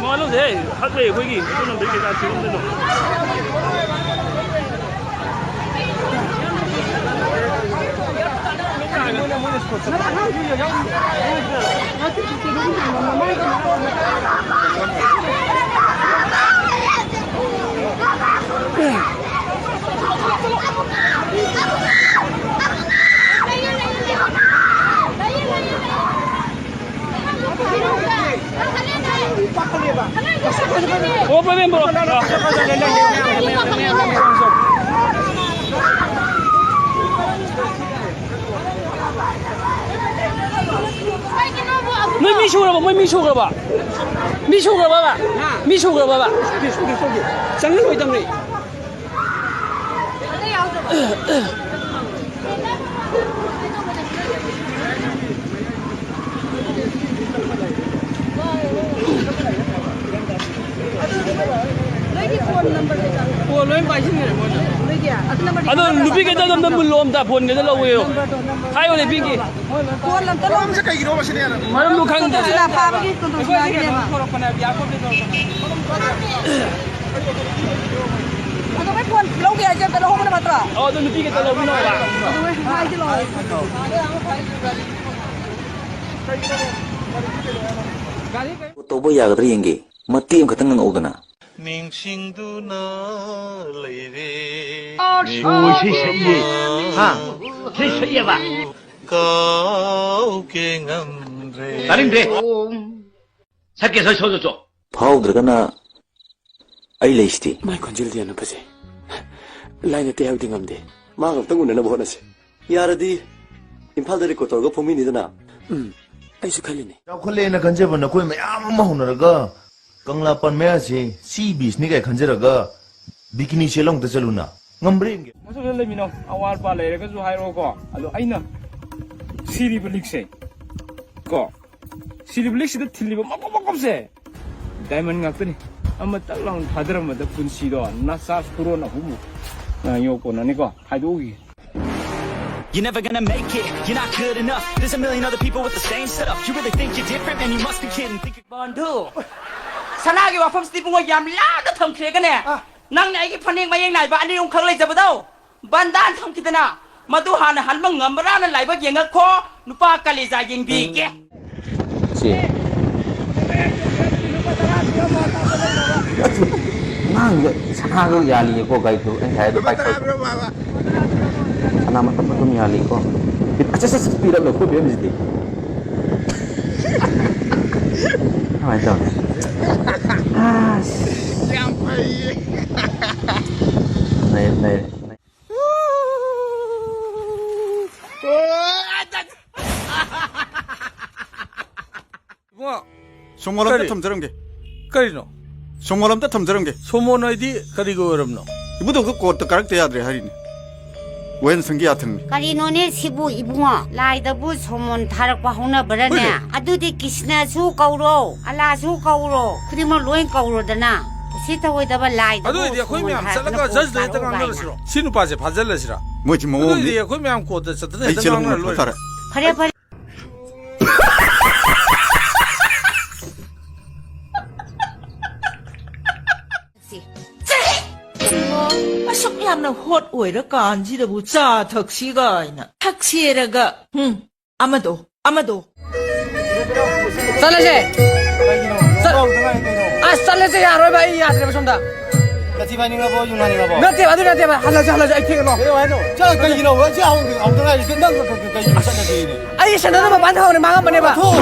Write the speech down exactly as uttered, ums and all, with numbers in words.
ꯃꯋꯥ ꯂꯧꯗꯦ꯫ ꯍꯛ ꯂꯩ ꯑꯩꯈꯣꯏꯒꯤ꯫ ꯑꯩꯈꯣꯏ ꯂꯝꯗꯩ ꯀꯩꯀꯥ ꯊꯤꯔꯝꯗꯣꯏꯅꯣ? ꯑꯣ, ꯄ꯭ꯔꯕꯤꯟ, ꯄꯨꯔꯛꯑꯣ꯫ ꯅꯣꯏ ꯃꯤ ꯁꯨꯔꯕ? ꯃꯣꯏ ꯃꯤ ꯁꯨꯔꯕ? ꯃꯤ ꯁꯨꯔꯕꯕ? ꯃꯤ ꯁꯨꯔꯕꯕ? ꯁꯨꯗꯦ, ꯁꯨꯗꯦ, ꯁꯨꯗꯦ꯫ ꯆꯪꯍꯜꯂꯣꯏꯗꯕꯅꯤ꯫ ꯅꯣꯏꯒꯤ ꯐꯣꯟ ꯅꯝꯕꯔ ꯀꯩꯀꯥ? ꯐꯣꯟ ꯂꯣꯏ ꯄꯥꯏꯁꯤꯟꯈ꯭ꯔꯦ ꯃꯣꯏꯅ꯫ ꯅꯣꯏꯒꯤ ꯑꯗꯨ ꯅꯝꯕꯔꯗꯤ ꯑꯗꯣ ꯈꯪꯗꯕ꯭ꯔꯥ? ꯅꯨꯄꯤ ꯈꯛꯇ ꯑꯗꯨꯝ ꯃꯨꯜꯂꯣ ꯑꯝꯇ, ꯐꯣꯟ ꯈꯛꯇ ꯂꯧꯒꯦꯌꯣ꯫ ꯅꯝꯕꯔꯗꯣ, ꯅꯝꯕꯔꯗꯣ꯫ ꯍꯥꯏꯌꯣꯅꯦ, ꯄꯤꯒꯦ꯫ ꯐꯣꯟ ꯑꯝꯇ ꯂꯧ-, ꯃꯔꯝꯁꯦ ꯀꯩꯒꯤꯅꯣꯕ ꯁꯤꯗꯤ? ꯃꯔꯝꯗꯣ ꯈꯪꯗꯦ꯫ ꯀꯣꯟꯇꯣꯁꯤꯂꯥ ꯐꯥꯕꯒꯤ, ꯀꯣꯟꯇꯣꯁꯤꯂꯥꯒꯤꯅꯦꯕ꯫ ꯑꯗꯣ ꯃꯣꯏ ꯐꯣꯟ ꯂꯧꯒꯦ ꯍꯥꯏꯁꯦ ꯑꯝꯇ ꯂꯧꯍꯧꯕꯅ ꯐꯠꯇ꯭ꯔꯣ? ꯑꯣ, ꯑꯗꯨ ꯅꯨꯄꯤ ꯈꯛꯇ ꯂꯧꯕꯤꯅꯣꯕ꯫ ꯑꯗꯨ ꯃꯣꯏ ꯍꯥꯏꯁꯦ ꯂꯧꯍꯧ-, ꯇꯧꯕ ꯌꯥꯒꯗ꯭ꯔꯥ ꯌꯦꯡꯒꯦ꯫ ꯃꯇꯦꯛ ꯑꯃꯈꯛꯇꯪ ꯉꯥꯡꯉꯛꯎꯗꯅ꯫ ꯅꯤꯡꯁꯤꯡꯗꯨꯅ ꯂꯩꯔꯦ꯫ ꯑꯣ, ꯏꯁꯩ ꯁꯛꯏꯌꯦ꯫ ꯍꯥ? ꯏꯁꯩ ꯁꯛꯏꯌꯦꯕ? ꯀꯥꯎꯒꯦ ꯉꯝꯗ꯭ꯔꯦ꯫ ꯇꯥꯅꯤꯡꯗ꯭ꯔꯦ꯫ ꯁꯛꯀꯦ, ꯁꯛ, ꯁꯛ, ꯁꯛ, ꯁꯛ꯫ ꯐꯥꯎꯗ꯭ꯔꯒꯅ ꯑꯩ ꯂꯩꯁꯤꯗꯤ꯫ ꯃꯥꯏ ꯈꯣꯟꯖꯦꯜꯗꯤ ꯌꯥꯝꯅ ꯐꯖꯩ꯫ ꯂꯥꯏ ꯅꯠꯇꯦ ꯍꯥꯏꯕꯗꯤ ꯉꯝꯗꯦ꯫ ꯃꯥ ꯑꯃꯨꯛꯇꯪ ꯎꯅꯅꯕ ꯍꯣꯠꯅꯁꯤ꯫ ꯌꯥꯔꯗꯤ ꯏꯝꯐꯥꯜꯗ ꯔꯦꯀꯣꯔꯗ ꯇꯧꯔꯒ ꯐꯣꯡꯃꯤꯅꯤꯗꯅ꯫ ꯎꯝ, ꯑꯩꯁꯨ ꯈꯜꯂꯤꯅꯦ꯫ ꯆꯥꯎꯈꯠꯂꯦꯅ ꯈꯟꯖꯕ ꯅꯈꯣꯏ ꯃꯌꯥꯝ ꯑꯃ ꯍꯧꯅꯔꯒ ꯀꯪꯂꯥ ꯄꯥꯟ ꯃꯌꯥꯁꯦ ꯁꯤ ꯕꯤꯆꯅꯤ ꯀꯥꯏ ꯈꯟꯖꯔꯒ ꯕꯤꯀꯤꯅꯤ ꯁꯦꯠꯂ ꯑꯃꯨꯛꯇ ꯆꯠꯂꯨꯅ꯫ ꯉꯝꯕ꯭ꯔꯥ ꯌꯦꯡꯒꯦ꯫ ꯃꯁꯨꯝꯗ ꯂꯩꯃꯤꯟꯅꯧ꯫ ꯑꯋꯥꯠ ꯑꯄꯥ ꯂꯩꯔꯒꯁꯨ ꯍꯥꯏꯔꯛꯑꯣꯀꯣ꯫ ꯑꯗꯣ ꯑꯩꯅ ꯁꯤꯔꯤꯕ ꯂꯤꯛꯁꯦ ꯀꯣ, ꯁꯤꯔꯤꯕ ꯂꯤꯛꯁꯤꯗ ꯊꯤꯜꯂꯤꯕ ꯃꯀꯨꯞ ꯃꯀꯨꯞꯁꯦ ꯗꯥꯏꯃꯟ ꯉꯥꯛꯇꯅꯤ꯫ ꯑꯃ ꯇꯛ ꯂꯥꯎꯅ ꯊꯥꯗꯔꯝꯕꯗ ꯄꯨꯟꯁꯤꯗꯣ ꯅꯆꯥ ꯁꯨꯔꯣꯟ ꯑꯍꯨꯝꯃꯨꯛ, ꯑ, ꯌꯣꯛꯄꯅꯅꯤꯀꯣ꯫ ꯍꯥꯏꯗꯣꯛꯎꯈꯤꯒꯦ꯫ You're never gonna make it, you're not good enough. There's a million other people with the same setup. You really think you're different? Man, you must be kidding. Think you're বন্ধু, ꯁꯅꯥꯒꯤ ꯋꯥꯐꯝꯁꯤꯗꯤ ꯏꯕꯨꯡꯉꯣ ꯌꯥꯝ ꯂꯥꯞꯅ ꯊꯝꯈ꯭ꯔꯦꯒꯅꯦ꯫ ꯑꯥ꯫ ꯅꯪꯅ ꯑꯩꯒꯤ ꯐꯅꯦꯛ ꯃꯌꯦꯛ ꯅꯥꯏꯕ ꯑꯅꯤ ꯑꯍꯨꯝꯈꯛ ꯂꯩꯖꯕꯗꯣ ꯕꯟꯗꯥꯟ ꯊꯝꯈꯤꯗꯅ, ꯃꯗꯨ ꯍꯥꯟꯅ ꯍꯟꯕ ꯉꯝꯕ꯭ꯔꯥꯅ ꯂꯥꯏꯕꯛ ꯌꯦꯡꯉꯛꯈꯣ, ꯅꯨꯄꯥ ꯀꯂꯦꯖꯥ ꯌꯦꯡꯕꯤꯒꯦ꯫ ꯁꯤ꯫ ꯑꯉꯥꯡꯁꯦ ꯁꯅꯥꯒ ꯌꯥꯜꯂꯤꯌꯦꯀꯣ, ꯒꯥꯔꯤ ꯊꯧ-, ꯑꯩ ꯉꯁꯥꯏꯗꯣ ꯄꯥꯏꯊꯣꯛ-, ꯁꯅꯥ ꯃꯇꯨꯝ ꯃꯇꯨꯝ ꯌꯥꯜꯂꯤꯀꯣ꯫ ꯑꯁ, ꯑꯁ, ꯑꯁ, ꯄꯤꯔꯛꯂꯣ, ꯑꯩꯈꯣꯏ ꯕꯦꯝꯁꯤꯗꯤ꯫ ꯀꯃꯥꯏꯅ ꯇꯧꯅꯤ? ꯑꯁ꯫ ꯌꯥꯝ ꯐꯩꯌꯦ꯫ ꯂꯩ, ꯂꯩ꯫ ꯏꯕꯨꯡꯉꯣ, ꯁꯣꯃꯣꯟ ꯑꯝꯇ ꯀꯔꯤ? ꯊꯝꯖꯔꯝꯒꯦ꯫ ꯀꯔꯤꯅꯣ? ꯁꯣꯃꯣꯟ ꯑꯝꯇ ꯊꯝꯖꯔꯝꯒꯦ꯫ ꯁꯣꯃꯣꯟ ꯍꯥꯏꯗꯤ ꯀꯔꯤꯒꯤ ꯑꯣꯏꯔꯕꯅꯣ? ꯏꯕꯨꯡꯗꯣ ꯑꯩꯈꯣꯏ ꯀꯣꯔꯠꯇ ꯀꯥꯔꯛꯇ ꯌꯥꯗ꯭ꯔꯦ ꯍꯥꯏꯔꯤꯅꯦ꯫ ꯋꯥꯌꯦꯜ ꯁꯪꯒꯤ ꯌꯥꯊꯪꯅꯤ꯫ ꯀꯔꯤꯅꯣꯅꯦ ꯁꯤꯕꯨ ꯏꯕꯨꯡꯉꯣ? ꯂꯥꯏꯗꯕꯨ ꯁꯣꯃꯣꯟ ꯊꯥꯔꯛꯄ ꯍꯧꯅꯕ꯭ꯔꯅꯦ? ꯍꯣꯏꯅꯦ꯫ ꯑꯗꯨꯗꯤ ꯀ꯭ꯔꯤꯁꯅꯁꯨ ꯀꯧꯔꯣ, ꯑꯂꯥꯁꯨ ꯀꯧꯔꯣ, ꯈꯨꯗꯤꯡꯃꯛ ꯂꯣꯏ ꯀꯧꯔꯣꯗꯅ꯫ ꯎꯁꯤꯠ ꯊꯑꯣꯏꯗꯕ ꯂꯥꯏꯗꯕꯨ ꯑꯗꯨ ꯑꯣꯏꯗꯤ ꯑꯩꯈꯣꯏ ꯁꯣꯃꯣꯟ ꯃꯌꯥꯝ ꯊꯥꯔꯛꯇꯅ ꯆꯠꯂꯒ ꯀꯣꯛ ꯖꯖꯇ ꯍꯦꯛꯇ ꯇꯥꯔꯛꯎ ꯀꯥꯏꯅ꯫ ꯉꯥꯡꯅꯔꯁꯤꯔꯣ? ꯁꯤ ꯅꯨꯄꯥꯁꯦ ꯐꯥꯖꯤꯜꯂꯁꯤꯔꯥ? ꯃꯣꯏꯁꯤ ꯑꯗꯨ ꯃꯑꯣꯡꯅꯤ꯫ ꯑꯣꯏꯗꯤ ꯑꯩꯈꯣꯏ ꯃꯌꯥꯝ ꯀꯣꯔꯠꯇ ꯆꯠꯇꯅ ꯑꯩ ꯍꯦꯛꯇ ꯆꯦꯜꯂꯝꯕꯅ ꯉꯥꯡꯅꯔ ꯂꯣꯏꯔꯦ꯫ ꯐꯔꯦ꯫ ꯐꯔꯦ, ꯐꯔꯦ꯫ ꯁꯤ꯫ ꯑꯁꯨꯛ ꯌꯥꯝꯅ ꯍꯣꯠ ꯑꯣꯏꯔꯀꯥꯟꯁꯤꯗꯕꯨ ꯆꯥ ꯊꯛꯁꯤ ꯀꯥꯏꯅ꯫ ꯊꯛꯁꯦꯔꯒ, ꯍꯨꯝ, ꯑꯃꯗꯣ, ꯑꯃꯗꯣ꯫ ꯆꯠꯂꯁꯦ꯫ ꯆꯠ-, ꯑꯁ, ꯆꯠꯂꯁꯦ, ꯌꯥꯔꯣꯏꯕ, ꯑꯩ ꯌꯥꯗ꯭ꯔꯦꯕ ꯁꯣꯝꯗ꯫ ꯅꯠꯇꯦꯕ, ꯑꯗꯨ ꯅꯠꯇꯦꯕ, ꯍꯜꯂꯁꯦ, ꯍꯜꯂꯁꯦ, ꯑꯩ ꯊꯦꯡꯉꯦ, ꯂꯥꯛꯑꯣ꯫ ꯀꯩꯅꯣ ꯍꯥꯏꯅꯣ? ꯆꯠꯂꯣ, ꯀꯩꯒꯤꯅꯣ? ꯍꯧꯖꯤꯛ ꯍꯧ-, ꯍꯧꯗ ꯉꯥꯏꯔꯤ, ꯅꯪ ꯀ-, ꯀ-, ꯀꯩꯒꯤꯅꯣ ꯆꯠꯂꯁꯦꯅꯦ? ꯑꯩ ꯁꯦꯟꯗꯜꯗꯣ ꯃꯄꯥꯟ ꯊꯝꯃꯝꯕꯅꯦ, ꯃꯥꯡꯉꯝꯕꯅꯦꯕ꯫ ꯊꯣꯛ꯫